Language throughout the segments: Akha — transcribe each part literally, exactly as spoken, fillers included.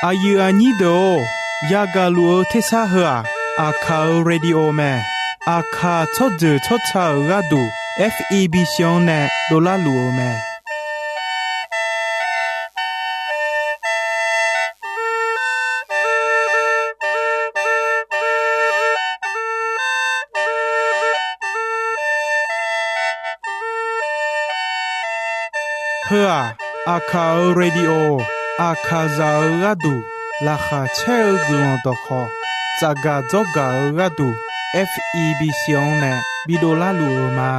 Aqyuif aqnyir deuq-or, yagaq luf-eu tersar heu-aq, Aqkaq-euq radio mae. Aqkaq tsawrjeuq tsawrca-euq gharduq, F E B C-anr nae dovlar luf-eu mae. Heu-aq, Aqkaq-euq radio, Aqkaqzaq-euq gharduq laqkhaq caer-eu guiqlanq dawqkhawq, tsafgaq dzawrgaq-eu gharduq, F E B C-anr nae bidovlar luf-eu ma.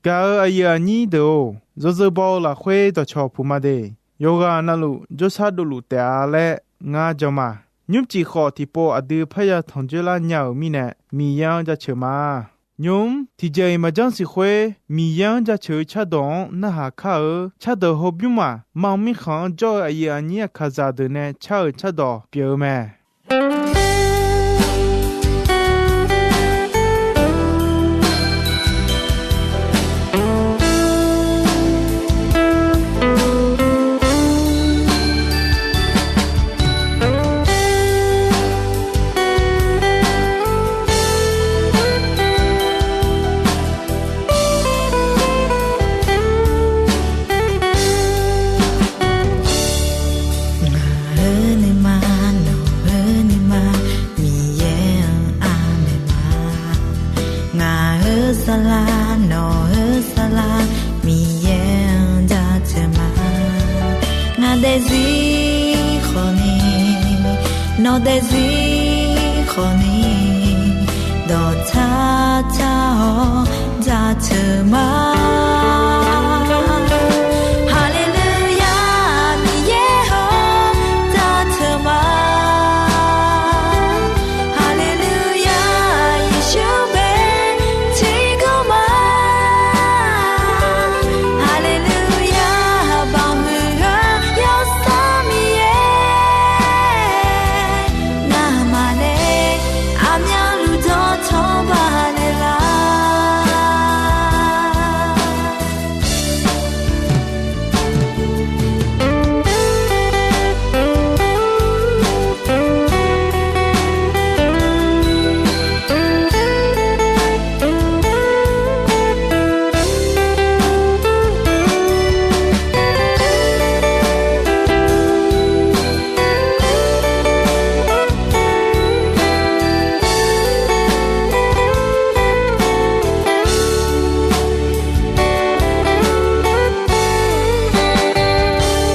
Gaq-euq aqyuif aqnyir deuq-or, yawzeu baw-eu lafkhoer dawqcawq puq ma de. Yawqghaq navluf jawrshar dovluf taef-a laer ngar jan ma. Nymrcif khawf tiqpov aqdui parya tanqjoer lar nya-euq mirnae, Miqyaer-anr jaceuq ma. Nymq-mr tiqjeq-iq maqjanr siq khoer, Miqyaer-anr jaceuq-eu cardawq-anr narhaq kar-eu cardawq hawbymr maq, mar mirkhanq-anr jawr-eu aqyuif aqnyir Aqkaqzaq deuq nae car-euq cardawq pyeuf-eu mae. Ngaq-euq nuima, nawq-euq nuima, Miqyaer-anr aqmaeq ma. Ngaq-euq saflar, nawq-euq saflar, Miqyaer-anr jaceuq ma. Ngaq daefzir khawfni, nawq daefzir khawfni, dawqtsar tsar-awr jaceuq ma. Haleluya, Miqyaer-or, jaceuq ma. Haleluya, Yeqsur bae tiqgawr ma. Haleluya, baoq huiq-eu Yawsanr Miqyaer, ngamaf nae aqmyanluf dawqtawvluf baqdanae lar.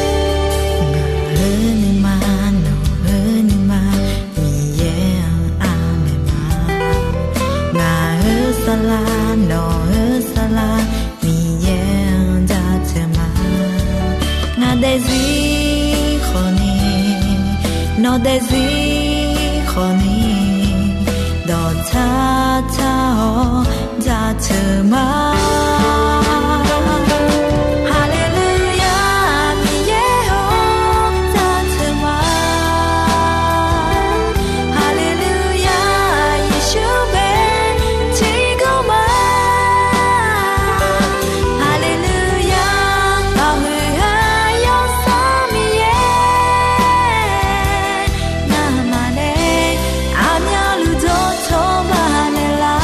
Ngaq-euq nuima, nawq-euq nuima, Miqyaer-anr aqmaeq ma. Ngaq-euq saflar, nawq-euq saflar, Miqyaer-anr jaceuq ma. Ngaq daefzir khawfni, nawq daefzir khawfni, dawqtsar tsar-awr jaceuq ma. Haleluya, Miqyaer-or, jaceuq ma. Haleluya, Yeqsur bae tiqgawr ma. Haleluya, baoq huiq-eu Yawsanr Miqyaer, ngamaf nae aqmyanluf dawqtawvluf baqdanae lar.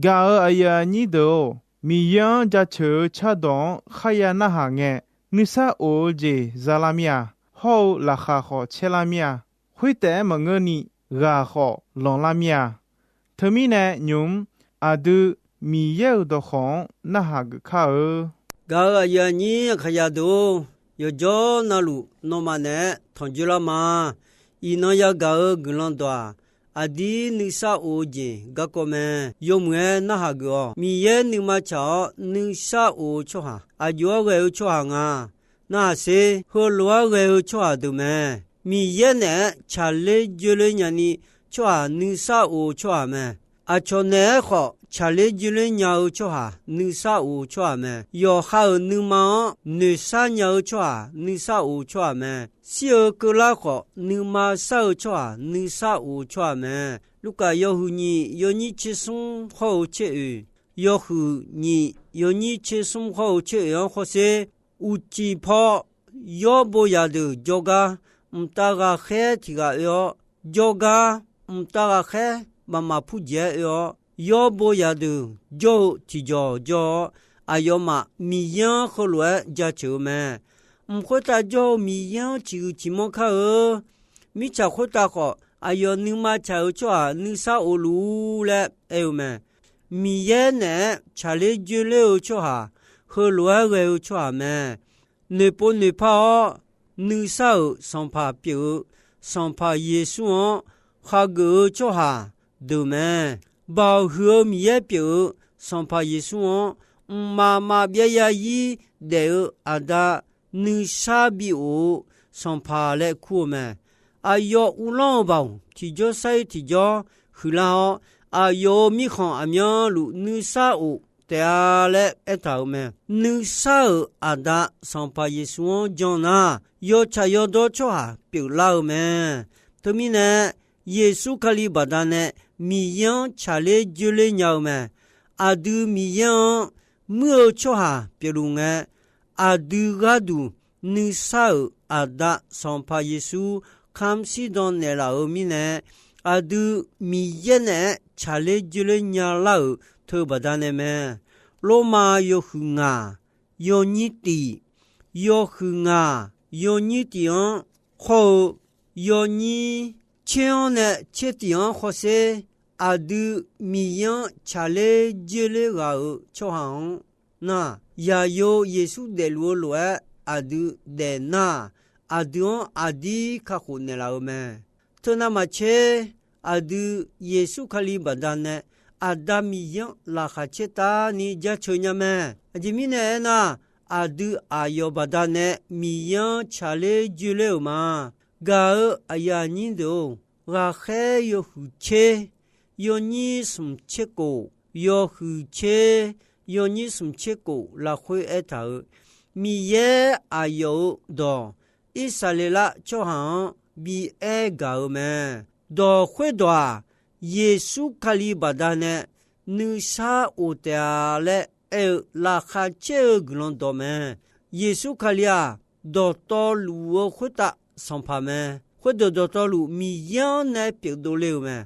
Gaq-euq aqyuif aqnyir deuq-or, Miqyaer-anr jaceuq-eu cardawq-anr kharya narhaq ngae, nuisar of-eu jeq zalar mir-a. Hawr-eu laqkhaq khawf caerlar mir-a. Khoertaef-aer maqngeurni, ghaq khawf lanqlar mir-a. Teumirnae nymq-mr aqdui Miqyaer-euq dawqkawq-anr narhaq geuf kar-eu. Gaq-euq aqyuif aqnyir aqkaqyaq deuq-or, yawqjawr navluf nawmaf naeq-aer tanqjoe lar ma. Iqnan yagaq-eu guiqlanq dawq-aq, aqdir nuisar of-eu jeq garkawv mae. Yawmuiq-aer narhaq geuf-awq. Miqyaer nuima tsaq-awr nuisar of-eu tsawrhaq, aqjox-aer ghae-eu tsawrhaq nga. Narhaq sher, heulof-aer ghae-eu tsawrhaq deuq mae. Miqyaer naeq-aer tsaqler joerler nyani tsawrhaq nuisar of-eu tsawrhaq mae. Aqcawq naeq-aer khawf tsaqler joerler nya-eu tsawrhaq nuisar of-eu tsawrhaq mae. Yawqha-euq nuima-anr noeqshar nya-eu tsawrhaq nuisar of-eu tsawrhaq mae. Shir-eu keuvlar khawf nuima shar-eu tsawrhaq nuisar of-eu tsawrhaq mae. Lurkaf yawhuiq nyiq yawnyir tsersmr hawr-eu tser oeq, yawhuiq nyiq yawnyir tsersmr hawr-eu tser oeq-anr hawsher. Uqcif paw yawr bo zaqdeuq jawrgar, mqtav ghaqkhaer tiq ghaq oe-awr, jawrgar mqtav ghaqkhaer baqmaf purjeq-aer oe-awr, yawr bo zaqdeuq jawr-eu tiqjawq jawr-awr, aqyawfmaf Miqyaer-anr heulof-aer jaceuq-eu mae. Mq khoertav jawr-eu Miqyaer-anr ciqhuiq ciqmanr kar-eu. Mirtsaq khoertav khawf, aqyawf nuima tsaq-euq tsawrhaq nuisar of luf-ur laer aer-eu mae. Miqyaer naeq-aer tsaqler joerler-eu tsawrhaq, heulof-aer ghae-eu tsawrhaq mae. Noeqpov noeqpar-awr, nuisar-euq sanqpaq pyeuf-eu Sanqpaq Yeqsur-anr khageuf-eu tsawrhaq deuq mae. Baoq huiq-eu Miqyaer pyeuf-eu Sanqpaq Yeqsur-anr mqmaq maqbyav zarzir daef-eu Aqda nuisar bi of-eu Sanqpaq laer kur-eu mae. Aqyawf uvlanr-eu baoq tiqjawr sar-ir tiqjawr huiqlar-awr, aqyawf-euq mirkhanq aqmyanluf nuisar of taef-a laer aertaq-euq mae. Nuisar-euq Aqda Sanqpaq Yeqsur-anr jan nar, yawtsaq yawdawr tsawrhaq pyeuflar-eu mae. Teumirnae, Yeqsur Kali baqdanae Miqyaer-anr tsaqler joerler nya-eu mae. Aqdui Miqyaer-anr muir-eu tsawrhaq pyeufluf ngae, aqdui gharduq nuisar-euq Aqda Sanqpaq Yeqsur kamq shirdan naeqlaf-euq mirnae, aqdui Miqyaer naeq-aer tsaqler joerler nyalar-euq teu baqdanae mae. Lormav yawhuiq ngaq yawnyir tiq, yawhuiq ngaq yawnyir tiq-anr khawr-eu yawnyir tser-anr nae tser tiq-anr hawsher. Aqdui Miqyaer-anr tsaqler joerler ghaq-euq tsawrhaq-anr nar, yaqyo Yeqsur daefluf-eu lof-aer aqdui daefnar, aqdui-anr aqdir kakhof naeqlaf-eu mae. Teunav maqtser, aqdui Yeqsur Kali baqdanae Aqda Miqyaer-anr laqkhaq caertavni jaceuq nya mae. Aqjeq mirnae aernar, aqdui aqyawf baqdanae Miqyaer-anr tsaqler joerler-euq ma. Gaq-eu aqyuif aqnyir deuq-or, ghaqkhaer yawhuiq tser yawnyir smq tser kof, yawhuiq tser yawnyir smq tser kof lafkhoer aertaq-euq, Miqyaer aqyawf-euq dawq Irsaqleqlav tsawrhaq-anr bi aer gaq-eu mae. Dawq khoerdawq-aq, Yeqsur Kali baqdanae nuisar of taef-a laer aer-eu laqkhaq caer-eu guiqlanq dawq mae. Yeqsur Kali-aq, dawqtawvluf-eu khoertav Sanqpaq mae. Khoerdeuq dawqtawvluf Miqyaer-anr nae pyeufdov le-euq mae.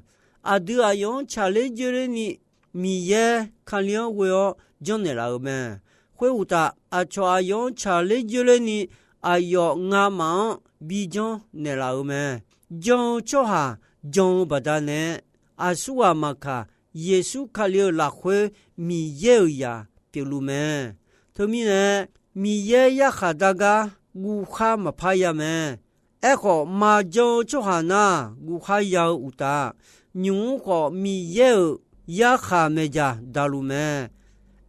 Aqdui aqyawf-anr tsaqler joerlerni Miqyaer Kali-anr ghoe-awr janrnaeq laf-euq mae. Khoeruqtaf, aqcawq aqyawf-anr tsaqler joerlerni aqyawf ngamaf-anr bi janrnaeq laf-euq mae. Jan-eu tsawrhaq jan-eu baqdanae, aqsurghaq maqkaq, Yeqsur Kali-euq lafkhoer Miqyaer-euq zaq pyeufluf mae. Teumirnae, Miqyaer yarkhaq dar gar guvkhar maqpar ya mae. Aerkhawf, maqjan-eu tsawrhaq nar, guvkhar ya-eu uqtaf, nymq-mr khawf Miqyaer-euq yarkhaq maeqdzaq daqluf mae.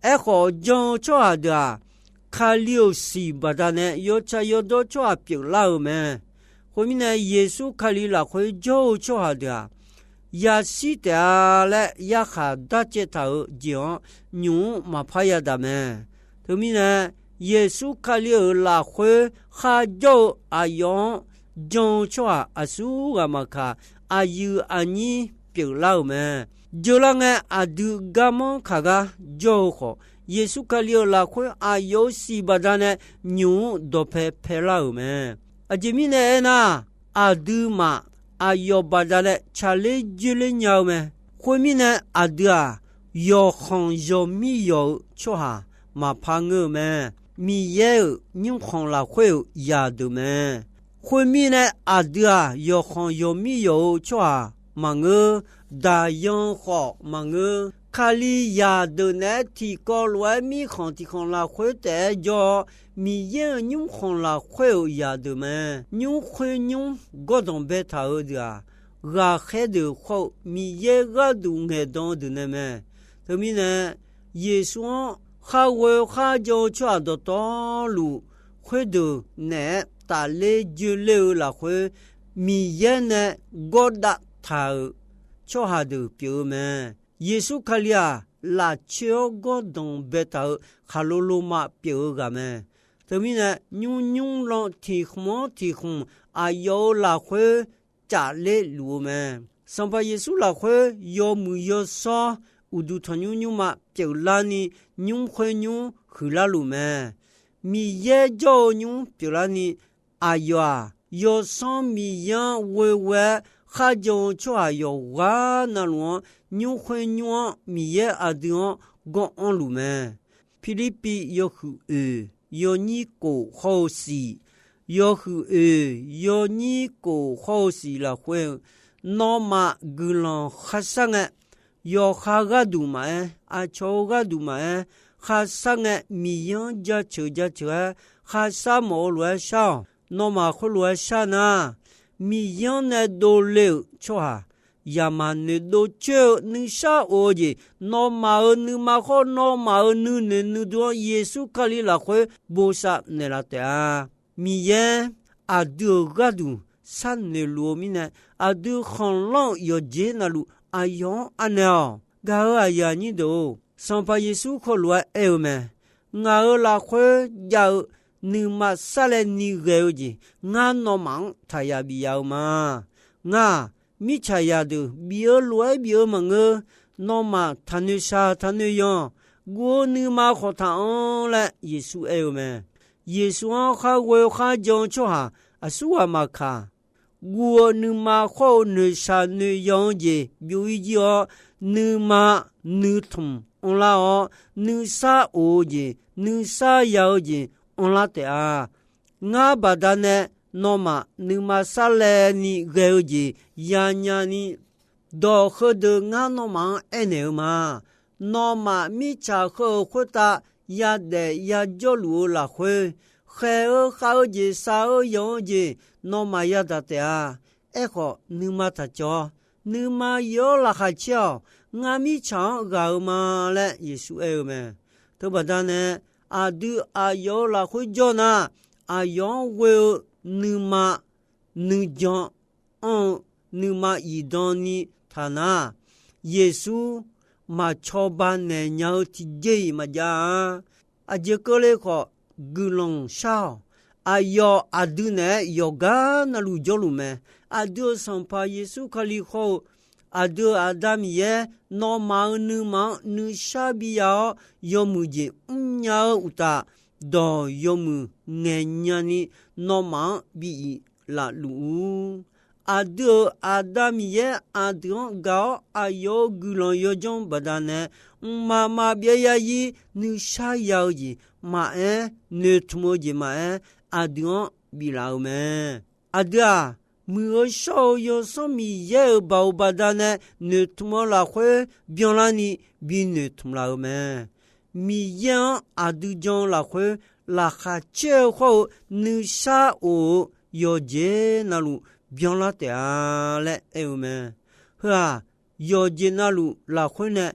Aerkhawf, jan-eu tsawrhaq deuq-aq, Kali-euq siq baqdanae yawtsaq yawdawr tsawrhaq pyeuflar-euq mae. Khoermirnae, Yeqsur Kali lafkhoer jawr-eu tsawrhaq deuq-aq, yashir taef-a laer yarkhaq dar caev taq-euq jeq-anr nymq-mr maqpar yadaq mae. Teumirnae, Yeqsur Kali-euq lafkhoer kharjawr-eu aqyawf-anr jan-eu tsawrhaq aqsurghaq maqkaq, aqyuif aqnyir pyeuflar-euq mae. Jeurlar ngae, aqdui garmanr kaq gar jawr-eu khawf, Yeqsur Kali-euq lafkhoer aqyawf-euq siq baqdanae nymq-mr dawqpae paelar-euq mae. Aqjeq mirnae aernar, aqduimaf aqyawf baqdanae tsaqler joerler nya-eu mae. Khoermirnae, aqdui-aq, yawqkhanq yawqmir yawq-eu tsawrhaq maqpar ngeur-eu mae. Miqyaer-euq nymrkhanq lafkhoer-euq zaqdeuq mae. Khoermirnae, aqdui-aq, yawqkhanq yawqmir yawq-eu tsawrhaq maqngeur. Daqyan-eu khawf maqngeur. Kalizaq deuq naeq-aer tiqkawv lof-aer mirkhanq tiqkhanq lafkhoer taef-aer jawr-awr, Miqyaer-euq nymrkhanq lafkhoer-euq zaqdeuq mae. Nymr khoer nymr gawrdanq baetaq-eu deuq-aq, ghaqkhaer deuq khawr-eu Miqyaer gharduq ngaeqdan-eu deuq nae mae. Teumirnae, Yeqsur-anr khar ghoe kharjan-eu tsawrhaq dawqtawvluf, khoerdeuq naeq-aer tafler joeler-eu lafkhoer, Miqyaer nae gawrdav taq-euq tsawrhaq deuq pyeuf-eu mae. Yeqsur Kali-aq, lafcoer-awr gawrdanq baetaq-eu khaqlo loma pyeuf-eu ghaq mae. Teumirnae, nymr nymr lan tiq khmq-anr tiq khmq aqyawf-euq lafkhoer cafler luf-eu mae. Sanqpaq Yeqsur lafkhoer yawmuiq yawshawr uqduq tanqnymr nymrma pyeuflarni, nymr khoer nymr huiqlar luf mae. Miqyaer jawr-eu nymr pyeuflarni, aqyawf-aq, Yawsanr Miqyaer-anr ghoe ghoe-aer kharjan-eu tsawrhaq yawqghaq navluf-anr, nymr khoer nymr-anr Miqyaer aqdui-anr gawr-anr luf mae. Pirlirpiv yawhuiq oeq yawnyir kof hawr-eu siq, yawhuiq oeq yawnyir kof hawr-eu siq lafkhoer-eu, nawmaf guiqlanq kharshar ngae, yawqha gharduq maqaer, aqcawq-eu gharduq maqaer, kharshar ngae Miqyaer-anr jaceuq jaceuq-aer, kharshar mawf-eu lof-aer shar-awq. Nawmaf khoerlof-aer shar nar, Miqyaer-anr nae dovle-euq tsawrhaq yamq maqnoeq dovcoer-eu nuisar of-eu jeq, nawmaf-euq nuima khawr nawmaf-euq nuinoeq nuidui-anr Yeqsur Kali lafkhoer bosav naeqlaf taef-a. Miqyaer aqdui-euq gharduq sharnoeq luf-eu mirnae, aqdui khanqlanr-euq yawqjeq navluf aqyawf-anr anaeq-awq. Gaq-euq aqyuif aqnyir deuq-or, Sanqpaq Yeqsur heulof-aer aer-eu mae. Ngaq-euq lafkhoer jav-eu nuima sarlaevni ghae-eu jeq, ngar nawmaf-anr taqyaq bif ya-eu ma. Ngar-aq, mirtsaqzaq deuq bif-eu lof-aer bif-eu maqngeur. Nawmaf taqnoeq shaq taqnoeq yanq, guv-eu nuima khawf taq-anr laer Yeqsur aer-eu mae. Yeqsur-anr khar ghoe kharjan-eu tsawrhaq aqsurghaq maqkaq, guv-eu nuima khawr-eu noeqshaq noeqyanq-eu jeq byov-ir jir-awr, nuima nuitmq anrlar-awr, nuisar of-eu jeq nuisar ya-eu jeq anrlar taef-a. Ngar baqdanae nawmaf nuima sarlaevni ghae-eu jeq yanya ni, dawq heudeuq ngar nawmaf-anr aernaeq-eu ma. Nawmaf mirtsaq heu-euq khoertav yadaef yajawrluf-eu lafkhoer, khaeq-eu khav-eu jeq shaq-eu yanq-eu jeq nawmaf yadaq taef-a. Aerkhawf, nuima taq cawv-awr, nuima yaw-awr laqkhaq caer-awq. Ngar mirtsaq-anr ghaq-eu ma laer Yeqsur aer-eu mae. Teubaqda nae, aqdui aqyawf-euq lafkhoer jawr nar, aqyawf-anr ghoe-eu nuima nuijan anr-eu nuima zifdan ni taq nar, Yeqsur maqcawba naeq nya-eu tiqjeq-iq maqjav-a. Aqjeq keuvle khawf, guiqlanq shar-awq. Aqyawf aqdui naeq-aer yawqgar navluf jawrluf mae. Aqdui-euq Sanqpaq Yeqsur Kali hawr-eu, aqdui-euq Aqda Miqyaer nawmaf-euq nuima-anr nuisar bi ya-awr, yawmuiq jeq mrnya-eu uqtaf, dawq yawmuiq ngaeqnya ni nawmaf-anr bi iq laf luf-ur. Aqdui-euq Aqda Miqyaer aqdui-anr gaq-awr aqyawf-euq guiqlanq yawjanr baqdanae, mqmaq maqbyav ya-ir nuisar ya-eu jeq maqaer, noeqtmq-eu jeq maqaer, aqdui-anr biflaf-eu mae. Aqdui-aq, muiq-eu shawr-eu Yawsanr Miqyaer-euq baoq baqdanae noeqtmq-eu lafkhoer byanlarni bi noeqtmq laf-eu mae. Miqyaer-anr aqdui jan-eu lafkhoer, laqkhaq caer-eu hawr-eu nuisar of-eu yawqjeq navluf byanlar taef-a laer aer-eu mae. Heu-aq, yawqjeq navluf lafkhoer nae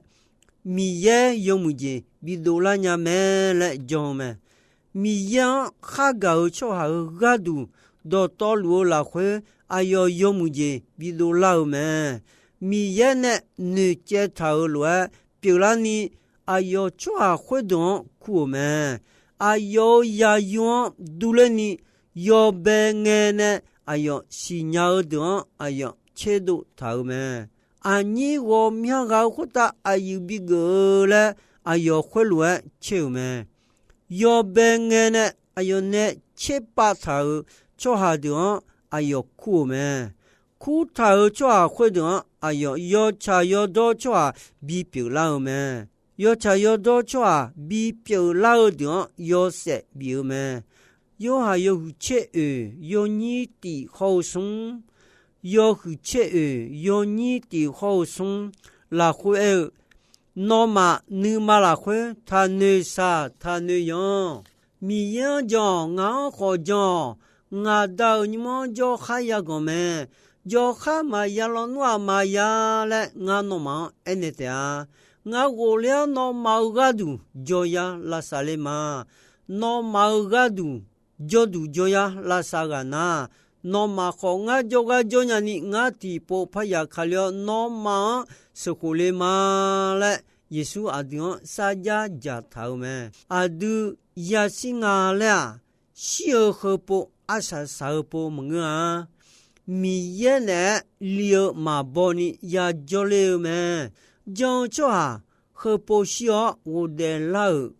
Miqyaer yawmuiq jeq bidov lar nya mae laer jan-eu mae. Miqyaer-anr khargaq-euq tsawrhaq-euq gharduq dawqtawvluf-eu lafkhoer, aqyawf yawmuiq jeq bidov lar-eu mae. Miqyaer nae noeqcaev taq-euq lof-aer pyeuflarni, aqyawf tsawrhaq khoerdeuq-anr kur-euq mae. Aqyawf-euq zaqyo-anr durler ni, yawbae ngae nae aqyawf siqnya-eu deuq-anr aqyawf tserdov taq-euq mae. Aqnyir ghawqmya ghaq-eu khoertav aqyuif bigeuf-eu laer aqyawf khoerlof-aer caer-euq mae. Yawbae ngae nae aqyawf nae tserpav taq-euq tsawrhaq deuq-anr aqyawf kur-euq mae. kurtaq-euq tsawrhaq khoerdeuq-anr aqyawf yawtsaq yawdawr tsawrhaq bipyeuf lar-eu mae. Yawtsaq yawdawr tsawrhaq bipyeuf lar-eu deuq-anr yawshaef bif-eu mae. Yorhaq yawhuiq tser oeq yawnyir tif hawr-eu smr, yawhuiq tser oeq yawnyir tif hawr-eu smr lafkhoer aer-eu, Nawmaf nuima lafkhoer taqnoeq shaq taqnoeq yanq. Miqyaer-anr jan-awq, ngaq-anr khawf jan-awq. Ngaq Da-euq nymr-anr jawrkhar yaganq mae. Jawrkhar maqya lawnmr-aq maqya laer ngar nawmaf-anr aernaeq taef-a. Ngar ghofler-awr nawmaf-euq gharduq jawryar lavsav le ma. Nawmaf-euq gharduq jawrduq jawryar lavsav ghaq nar, nawmaf khawf ngar jawrgar jawrnya ni ngar tiqpov parya kali-awr nawmaf-anr sheuqkhof le ma laer Yeqsur aqdui-anr sarjar dzaqtaq-eu mae. Aqdui yashir nga laer-aq, shir-eu heupov arsaq saq-eu pov maqngeur-a. Miqyaer naeq-aer li-eu maqbaw ni yajawr ler-eu mae. Jan-eu tsawrhaq heupov shir-awr ghofdaef lar-euq,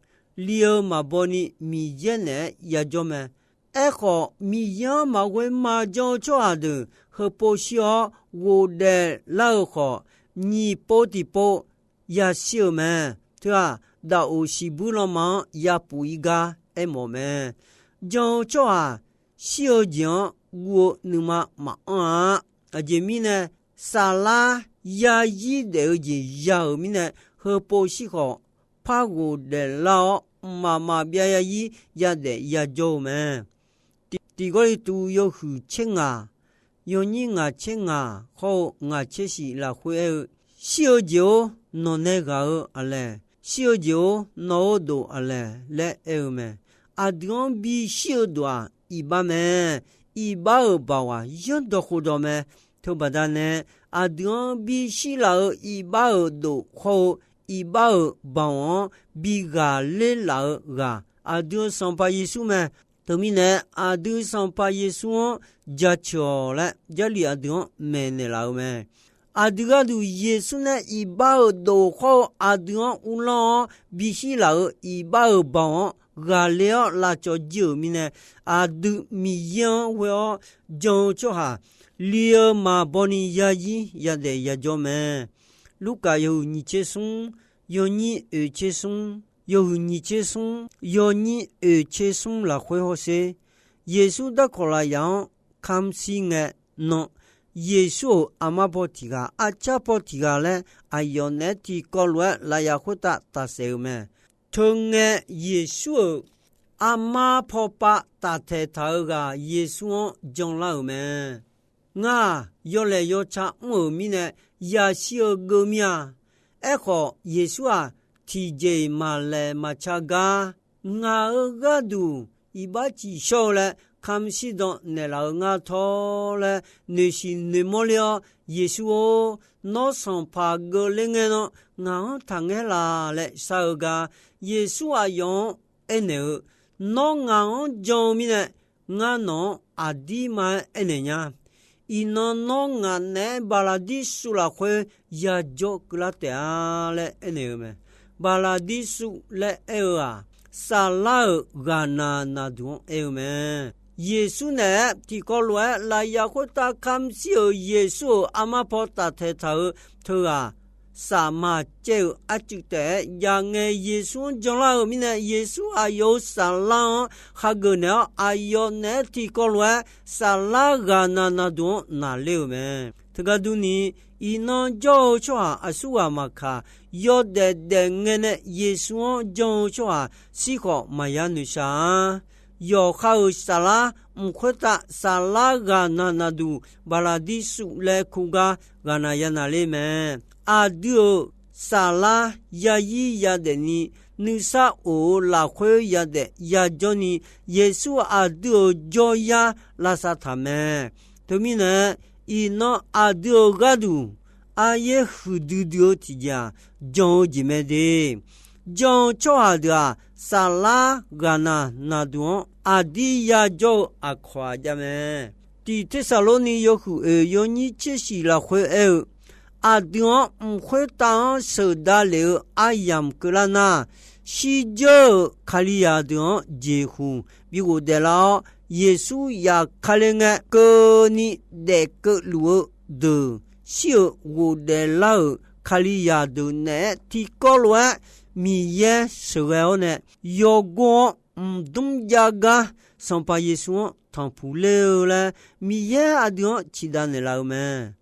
li-eu maqbaw ni Miqyaer naeq-aer yajawr mae. Aerkhawf, Miqyaer-anr maqghoe maqjan-eu tsawrhaq deuq heupov shir-awr ghofdaef lar-eu khawf, nyiq pov tiqpov yashir-eu mae. Teu-aq, daqoq siqbuir lanma-anr yapuf-ir gar aermawf mae. Jan-eu tsawrhaq shir-eu jeq-anr guv-eu nuima maqanr-a. Aqjeq mirnae, saflar yarzir daef-eu jeq ya-euq mirnae, heupov shir khawf par ghofdaef lar-awr, mqmaq maqbyav yarzir yadaef yajawr-eu mae. Tiq, Tiq Gawrliqtu yawhuiq tser ngaq, yawnyir ngaq tser ngaq hawr-eu ngaq tser shif lafkhoer aer-eu, Shir-eu jeq-or, nawqnae ghaq-eu aqlaeq? Shir-eu jeq-or, nawq-eu dof aqlaeq? laer aer-eu mae. Aqdui-anr bishir-eu dof-aq, iqbax mae. Iqbax-euq baoq-aq, yanrdawq khofdawq mae. Teubaqda nae, aqdui-anr bishir laf-euq iqbax-euq dof hawr-eu iqbax-euq baoq-anr bi ghaqler laf-eu ghaq, aqdui-euq Sanqpaq Yeqsur mae. Teumirnae, aqdui Sanqpaq Yeqsur-anr jaceuq-awq laer Jarlif aqdui-anr maeqnaeq laf-eu mae. Aqdui gharduq Yeqsur nae iqbax-euq dof hawr-eu aqdui-anr uvlanr-awr bishir laf-euq iqbax-euq baoq-anr ghaqler-awr lavcawv jir-euq mirnae, aqdui Miqyaer-anr ghoe-awr jan-eu tsawrhaq, li-eu maqbaw ni yarzir yadaef yajawr mae. Lurkaf yawhuiq nyiq tser smr, yawnyir oeq tser smr, yawhuiq nyiq tser smr, yawnyir oeq tser smr lafkhoer hawsher. Yeqsur darkawq lafyaq-anr kamq shir ngae nan, Yeqsur-euq armar paw tiq ghaq, arcar paw tiq ghaq laer aqyawf naeq-aer tiqkawv lof-aer lafyaq khoertav tafsaef-euq mae. Teungae Yeqsur-euq armar pawpav taftaeq taq-eu ghaq Yeqsur-anr janlar-euq mae. Ngar-aq, yawlaeq yawca mr-euq mirnae yashir-eu geuv mir-a. Aerkhawf, Yeqsur-aq, tiqjeq-iq maqlaeq maqca gar, ngaq-euq gharduq iqbax ciqshawr-eu laer kamq shirdan naeqlaf-eu ngar tawr laer noeqshiq noeqmawr ler-awr, Yeqsur-or, nawr sanqpaq geuvler ngae nan ngaq-anr taqngaer laf laer shar-eu gar, Yeqsur aqyawf-anr aernaeq-eu, Nawr ngaq-anr jan-eu mirnae, ngar nawq-anr aqdirma-aer aernaeq nya. Iqnan nawr ngaq naeq-aer Baqlaqdirsuv lafkhoer yajawr keuvlar taef-a laer aernaeq-eu mae. Baqlaqdirsuv laer aer-eu-aq, saflar-euq ghaqnaq naqduq-anr aer-eu mae. Yeqsur naeq-aer tiqkawv lof-aer lafyaq khoertav kamq shir-euq Yeqsur-euq armar paw taftaeq taq-eu teughaq, safmaq caev-eu arcuiv taef-aer jav ngae Yeqsur-anr janlar-euq mirnae, Yeqsur aqyawf-euq saflar-anr hageuf naeq-awr, aqyawf naeq-aer tiqkawv lof-aer saflar ghaqnaq naqduq-anr naqler-euq mae. Teugar durni, iqnan jawr-eu tsawrhaq aqsurghaq maqkaq, yawdaef daef ngae nae Yeqsur-anr jan-eu tsawrhaq shir khawf maqya noeqshaq-a. Yawqha-euq saflar mq khoertav saflar ghaqnaq naqduq Baqlaqdirsuv laer kur gar ghaqnaq yanaq ler mae. Aqdui-euq saflar yazir yadaef ni, nuisar of-eu lafkhoer yadaef yajawr ni, Yeqsur aqdui-euq jawryar lavsav taq mae. Teumirnae, iqnan aqdui-euq gharduq aryaer huiqdui dui-eu tiqjeq-aq, jan-eu jeq mae de. Jan-eu tsawrhaq deuq-aq, saflar ghaqnaq naqduq-anr aqdir yajawr-eu aqkawq-aq jav mae. Tiq Tersaqlorni yawhuiq oeq yawnyir tser shiq lafkhoer aer-eu, aqdui-anr mq khoertav-anr sheuqdav lef-eu aryamq keuvlar nar, shirdzeur-euq Kalizaq deuq-anr jeqhuq bi ghofdaef lar-awr, Yeqsur yaf kale ngae keuvni daef keuv luf-eu deuq shir-euq ghofdaef lar-euq Kalizaq deuq naeq-aer tiqkawv lof-aer Miqyaer sheuqghae-awr nae, yawgor-awr mqdmr jav gar Sanqpaq Yeqsur-anr tanqpuq ler-eu laer Miqyaer aqdui-anr ciqdav naeqlaf-eu mae.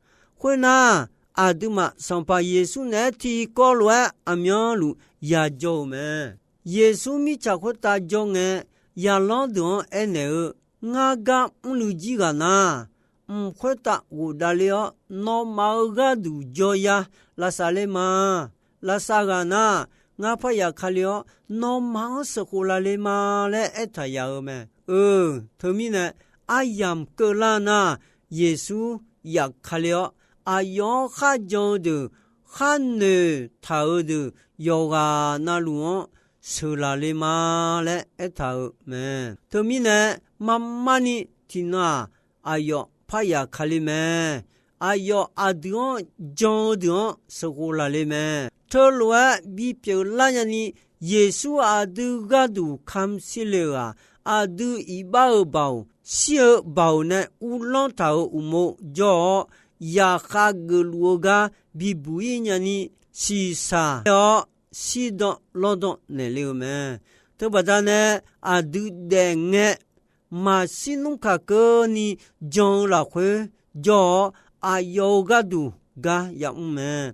Khoernar, aqduimaf Sanqpaq Yeqsur naeq-aer tiqkawv lof-aer aqmyanluf yajawr-eu mae. Yeqsur mirtsaq khoertav jawr ngae, zaqlanr deuq-anr aernaeq-eu, Ngar gar mrluiv jir ghaq nar, mq khoertav ghofdav ler-awr, nawmaf-euq gharduq jawr ya lavsav ler ma. Lavsav ghaq nar, ngar parya kale-awr, nawmaf-anr sheuqkhof laf le ma laer aertaq yaf-eu mae. Eu, teumirnae, aryamq keuvlar nar, Yeqsur yaf kale-awr, aqyawf-anr kharjan-eu deuq, kharnoeq taq-eu deuq yawqghaq navluf-anr sheuqlaf le ma laer aertaq-euq mae. Teumirnae, marmarni tiqnan-aq, aqyawf parya kale mae. Aqyawf aqdui-anr jan-eu deuq-anr sheuqkhof laf le mae. Teulof-aer bipyeuf lar nyani, Yeqsur aqdui gharduq kamq shir le-euq-aq, aqdui iqbax-euq baoq, shir-eu baoq nae uvlanr taq-euq uqmov jawr-awr, zaqkhav geufluf-eu gar bibuq-ir nyani, shiqshaq-awr shirdan lawrdan naeqle-eu mae. Teubaqda nae aqdui daef ngae, maqshir nmr kaq keuvni jan-eu lafkhoer jawr-awr, aqyawf-euq gharduq gar yamr mae.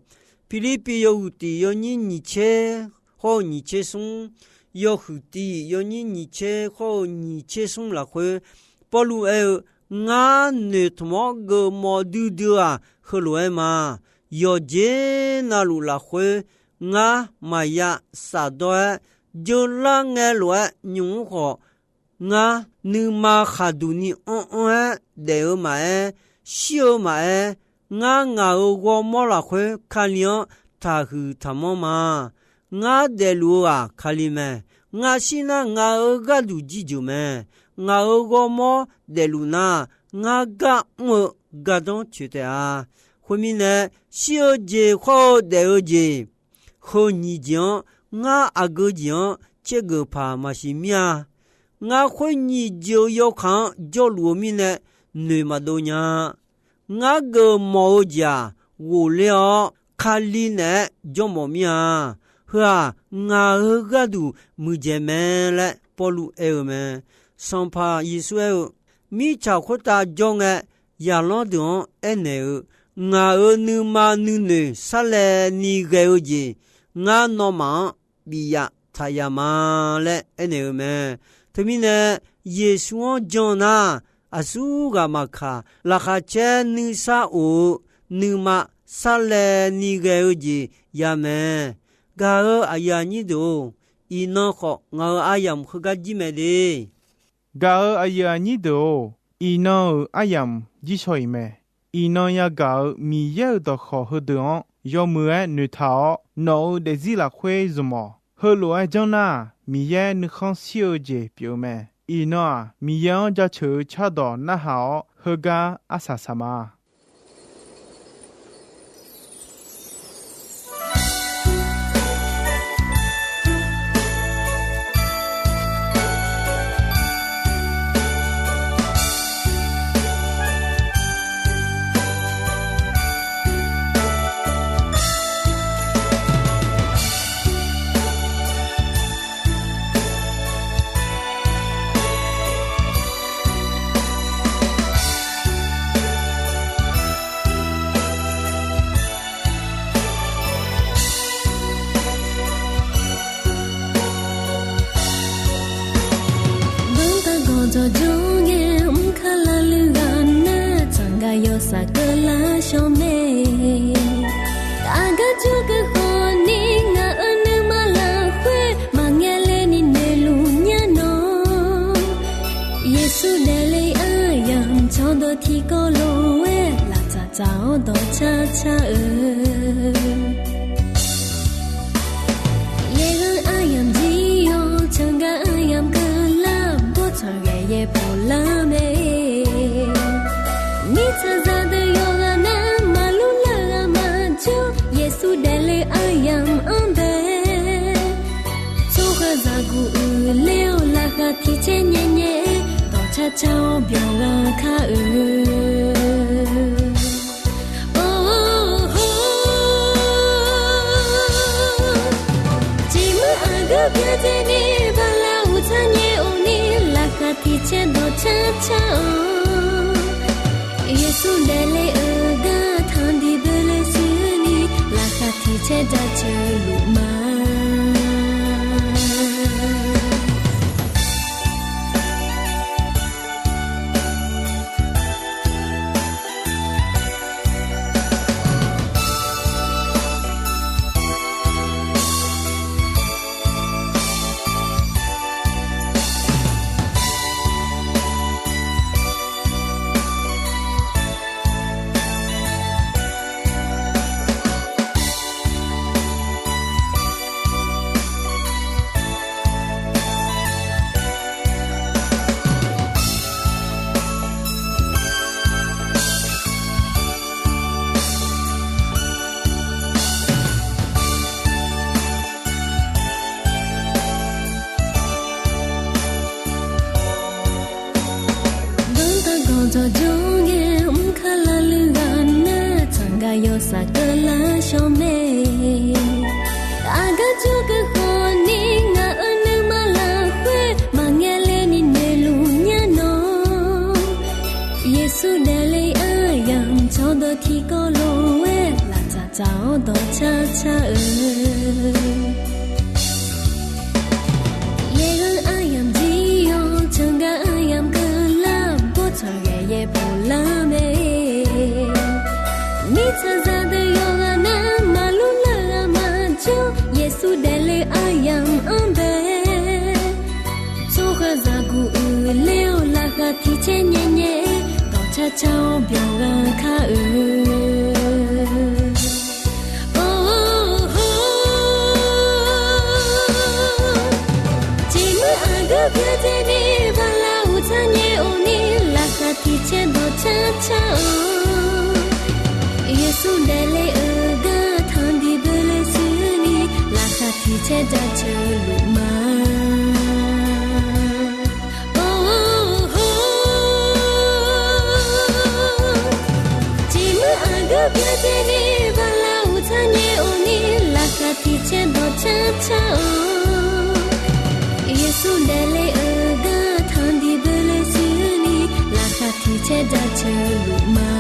Pirlirpiv yawhuiq tiq yawnyir nyiq tser khawr-eu nyiq tser smr, yawhuiq tiq yawnyir nyiq tser khawr-eu nyiq tser smr lafkhoer, Pawrluv aer-eu, Ngar noeqtmq-awr geufmawf duidui-aq, heulof-aer ma. Yawqjeq navluf lafkhoer ngar maqya shafdawr-aer, jeular ngae lof-aer nymq-mr khawf, ngar nuima khaqduq ni anr-anr-aer daef-eu maqaer, shir-eu maqaer, ngar ngaq-euq ghawrmawr lafkhoer Kali-anr taqhuiq taqmanr ma. Ngar daefluf-eu-aq Kali mae. Ngar shir nar ngaq-euq gharduq jirjeuq mae. Ngaq-euq ghawrmawr daefluf nar, ngar gar mr-eu gardanr coeq taef-a. Khoermirnae, shir-eu jeq khawr-eu daef-eu jeq, heu nyiq jeq-anr ngar aqgeu jeq-anr tsergeuf paq maqsiq mir-a. Ngar khoer nyiq jeq-eu yawkaq-anr jawrluf-eu mirnae noeq maqdov nya-a. Ngar geufmawf-eu jeq-aq, ghofler-awr Kali naeq-aer jawrmawf mir-a. Heu-aq, ngaq-euq gharduq muiqdzaeq mae laer Pawrluv aer-eu mae. Sanqpaq Yeqsur aer-eu, Mirtsaq khoertav jawr ngae, zaqlanr deuq-anr aernaeq-eu, Ngaq-euq nuima nuinoeq sarlaevni ghae-eu jeq, ngar nawmaf-anr bif ya taq ya ma laer aernaeq-eu mae. Teumirnae, Yeqsur-anr jan nar, aqsur ghaq maqkaq, laqkhaq caer nuisar of-eu nuima sarlaevni ghae-eu jeq ya mae. Gaq-euq aqyuif aqnyir deuq-or, iqnan khawf ngaq-euq aryamq heugar jir mae de. Gaq-euq aqyuif aqnyir deuq-or, iqnan-euq aryamq jir shaw-iq mae. Iqnan yagaq-euq Miqyaer-euq dawqkawq heudeuq-anr yawmuiq-aer noeqtaq-awr, nawq-euq daefzir lafkhoer zmq-awq. Heulof-aer janr nar, Miqyaer nuikhanr shir-eu jeq pyeuf-eu mae. Iqnan-aq, Miqyaer-anr jaceuq-eu cardawq narhaq-awr, heugar arsaq saq ma. Baqdaq gawqjawq jawr ngae, mr kar lavluiv ghaq nar, tsaqngaq yawsaf keuvlar shawr mae. Aqgar jawrgeuf khawfni, ngaq-euq nuima lafkhoer maqngae ler ni noeqluf nyar nawq. Yeqsur daefle-eu aryamq cawqdawq tiqkawv lof-aer, laftsaf tsaf-awr dawqcar car-eu. Yaerghanr aryamq jir-awr, tsaqngaq aryamq keuvlar, bawrtsanq ghae yaerbof lar mae. Mirtsaqzaq deuq yawqghaq nar, maqlur lar-eu ghaq maqjawr, Yeqsur daefle-eu aryamq-anr bae. Tsawrhaqzaq guq uiqler-awr, laqkhaq tiq caer nyae nyae-aer, dawqcar car-awr byawq ghaq kar-eu. Geur byaerdzae ni bala uqtsar nyae-awr ni, laqkhaq tiq caer dawqcar car-awq. Yeqsur daefle-euq gar tanqdiq boeloe shuir ni, laqkhaq tiq caer jaceuq luf ma. Danrtaq gawqjawq jawr ngae, mr kar lavluir ghaq nar, tsaqgaq yawsaq keuvlar shawr mae. Aqgar jawrgeuf khawf ni, ngaq-euq nuima lafkhoer maqngae le ni noeqluf nya nawq. Yeqsur daefle aryamq cawqdawq tiqkawv lof-aer, laqtsaq tsaq-awr dawqcar car-eu. Yaeq-eu aryamq jir-awr, tsanqgaq aryamq keuvlar, bawrtsanq ghae yaerbof lar mae. Mirtsaqzaq deuq yawqghaq nar, maqlur lar-eu ghaq maqjawr, Yeqsur daefle aryamq-anr bae. Tsawrhaqzaq guq uiqler-awr, laqkhaq tiq caer nyae nyae, dawqcar car-awr byawq ghaq kar-eu. Or, jeqmur aqgeu byaerdzae ni, bala uqtsar nyae-awr ni, laqkhaq tiq caer dawqcar car-awq. Yeqsur daefle-euq gar tanqdiq boeloe shuir ni, laqkhaq tiq caer jaceuq luf ma. Or, jeqmur aqgeu byaerdzae ni, bala uqtsar nyae-awr ni, laqkhaq tiq caer dawqcar car-awq. Yeqsur daefle-euq gar tanqdiq boeloe shuir ni, laqkhaq tiq caer jaceuq luf ma.